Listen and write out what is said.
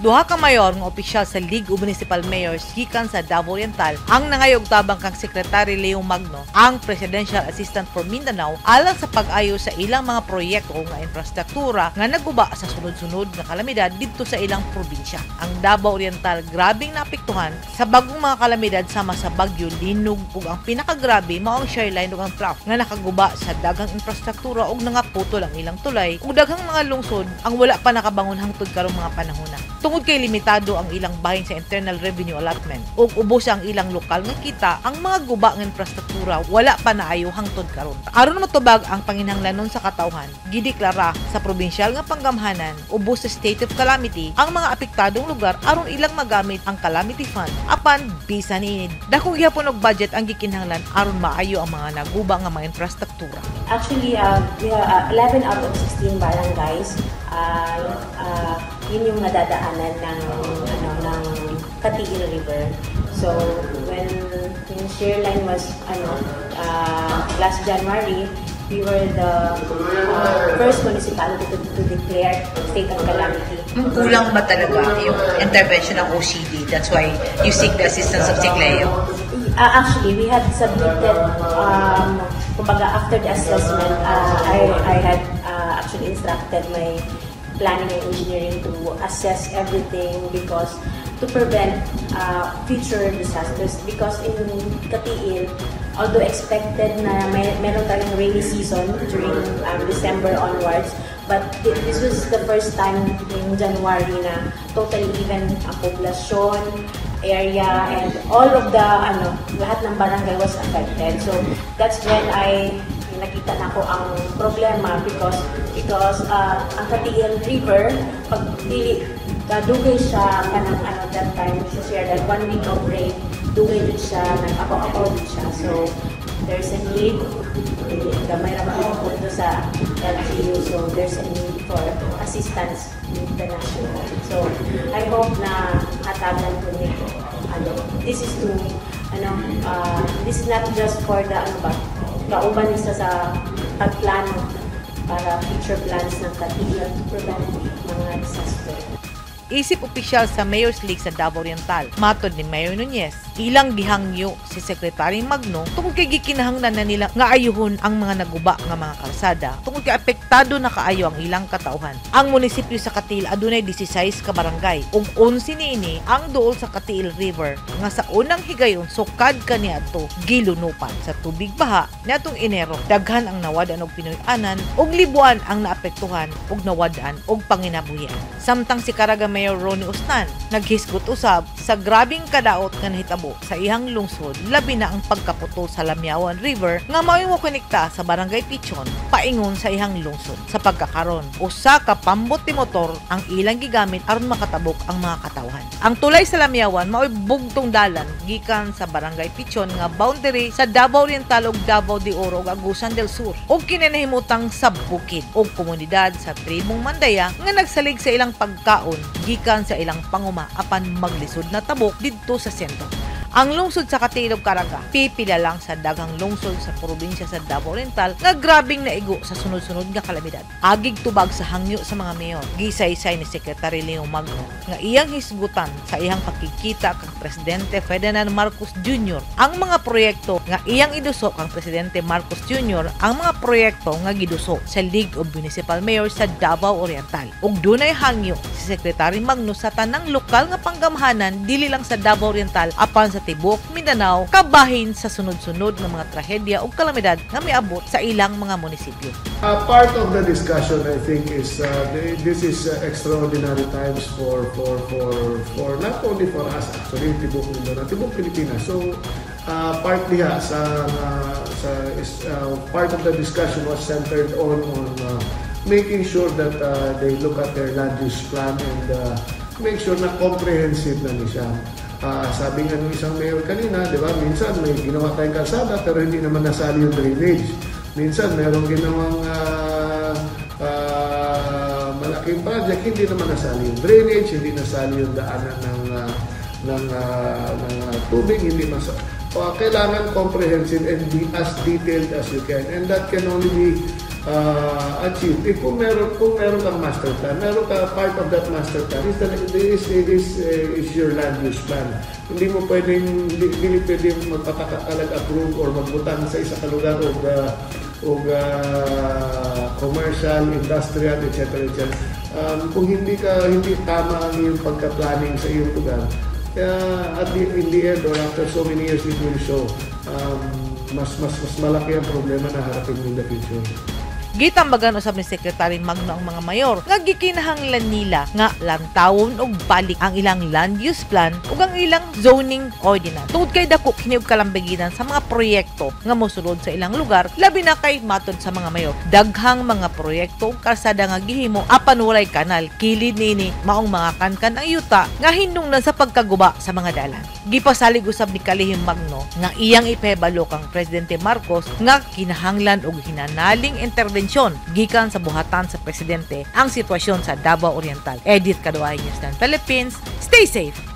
Duha ka mayor nga opisyal sa League of Municipal Mayors gikan sa Davao Oriental ang nangayog tabang kang Secretary Leo Magno, ang Presidential Assistant for Mindanao, alang sa pag-ayo sa ilang mga proyekto nga infrastruktura nga naguba sa sunod-sunod nga kalamidad didto sa ilang probinsya. Ang Davao Oriental grabing naapektuhan sa bagong mga kalamidad sama sa bagyo, linog ug ang pinakagrabe mao ang shear line ug ang trough nga nakaguba sa daghang infrastruktura ug nangaputol ang ilang tulay ug daghang mga lungsod ang wala pa nakabangon hangtod karong mga panahona. Tungod kay limitado ang ilang bahin sa internal revenue allotment ug ubos ang ilang lokal nga kita, ang mga guba nga infrastruktura wala pa naayo hangtod karon. Aron matubag ang panginhanglanon sa katawhan, gideklara sa probinsyal nga panggamhanan ubos sa state of calamity ang mga apektadong lugar aron ilang magamit ang calamity fund. Apan bisan niini, dako gihapon og budget ang gikinahanglan aron maayo ang mga naguba nga mga infrastruktura. Actually, we have 11 out of 16 barangays. Yun yung nadadaanan ng Cateel River. So when yung shear line was last January, we were the first municipality to declare state of calamity. Kulang ba talaga yung intervention ng OCD? That's why you seek the assistance of Sec Leo? Actually, we had submitted, kumbaga after the assessment, I had actually instructed my planning and engineering to assess everything because to prevent future disasters, because in Cateel, although expected na meron tayong rainy season during December onwards, but this was the first time in January na totally even ang poblasyon, area, and all of the lahat ng barangay was affected. So that's when I nakita na ko ang problema because ang Cateel River, pag dili dugay siya kanang that time sa share that one week of rain, dugay jud siya, nag-apaw-apaw jud siya. So there's a need, gamay ra man ang pondo sa LGU, so there's a need for assistance with the national. So I hope na hatagan po ni this is to this is not just for the kauban isa sa pagplano para future plans ng Cateel to prevent mga disaster. Isip opisyal sa Mayor's League sa Davao Oriental, matod ni Mayor Nunez, ilang gihangyo si Secretary Magno tungod kay gikinahanglan na nila nga ayuhon ang mga naguba nga mga kalsada tungod kay apektado na kaayo ang ilang katawhan. Ang munisipyo sa Cateel adunay 16 ka barangay ug 11 niini ang duol sa Cateel River nga sa unang higayon sukad kaniadto gilunupan sa tubig baha niadtong Enero. Daghan ang nawad-an og Pinoy-anan ug libuan ang naapektuhan ug nawad-an og panginabuhian. Samtang si Caraga Mayor Ronnie Ustan naghisgot usab sa grabing kadaot nga nahitabo sa iyang lungsod, labi na ang pagkaputol sa Lamiawan River nga mao'y mokonekta sa Barangay Pichon paingon sa iyang lungsod. Sa pagkakaron, usa ka pambot ti motor ang ilang gigamit aron makatabok ang mga katawhan. Ang tulay sa Lamiawan mao'y bugtong dalan gikan sa Barangay Pichon nga boundary sa Davao Oriental ug Davao de Oro ug Agusan del Sur ug kini nahimutang sa bukid ug komunidad sa tribong Mandaya nga nagsalig sa ilang pagkaon gikan sa ilang panguma apan maglisod na tabok didto sa sentro. Ang lungsod sa Cateel ug Caraga, pipila lang sa daghang lungsod sa probinsya sa Davao Oriental nga grabing naigo sa sunod-sunod nga kalamidad. Agig tubag sa hangyo sa mga mayor, gisaysay ni Secretary Leo Magno nga iyang hisgutan sa iyang pakikita kang Presidente Ferdinand Marcos Jr. ang mga proyekto nga iyang iduso kang Presidente Marcos Jr. ang mga proyekto nga giduso sa League of Municipal Mayors sa Davao Oriental. Ug dunay hangyo si Secretary Magno sa tanang lokal nga panggamhanan dili lang sa Davao Oriental apan sa tibuok Mindanao kabahin sa sunod-sunod nga mga trahedya ug kalamidad nga miabot sa ilang mga munisipyo. Part of the discussion, I think, is this is extraordinary times for not only for us, actually, tibok Mindanao, tibok Pilipinas. So, part diha sa is part of the discussion was centered on making sure that they look at their land use plan and make sure na comprehensive na ni siya. Sabi nga nung isang mayor kanina, di ba, minsan may ginawa tayong kalsada pero hindi naman nasali yung drainage. Minsan merong ginawang malaking project, hindi naman nasali yung drainage, hindi nasali yung daanan ng tubig, hindi mas kailangan comprehensive and be as detailed as you can. And that can only be achieved if kung meron kang master plan, meron ka part of that master plan is the, is your land use plan. Hindi mo pwedeng hindi, hindi pwedeng magpataka ka approve or magbutang sa isa ka lugar og commercial, industrial, etc. etc. Kung hindi tama ang iyong pagka-planning sa iyong lugar, at the, in the end or after so many years, it will show. Mas malaki ang problema na harapin mo in the future. Gitambagan usab ni Secretary Magno ang mga mayor nga gikinahanglan nila nga lantawon og balik ang ilang land use plan ug ang ilang zoning ordinance. Tungod kay dako kini og kalambiginan sa mga proyekto nga mosulod sa ilang lugar, labi na kay matod sa mga mayor, daghang mga proyekto ug kalsada nga gihimo apan walay kanal kilid niini, maong mga kankan ang yuta nga hinungdan sa pagkaguba sa mga dalan. Gipasalig usab ni Kalihim Magno nga iyang ipahibalo kang Presidente Marcos nga kinahanglan og hinanaling interbensyon gikan sa buhatan sa presidente ang sitwasyon sa Davao Oriental. Edith Kaduay, News 9 Philippines. Stay safe.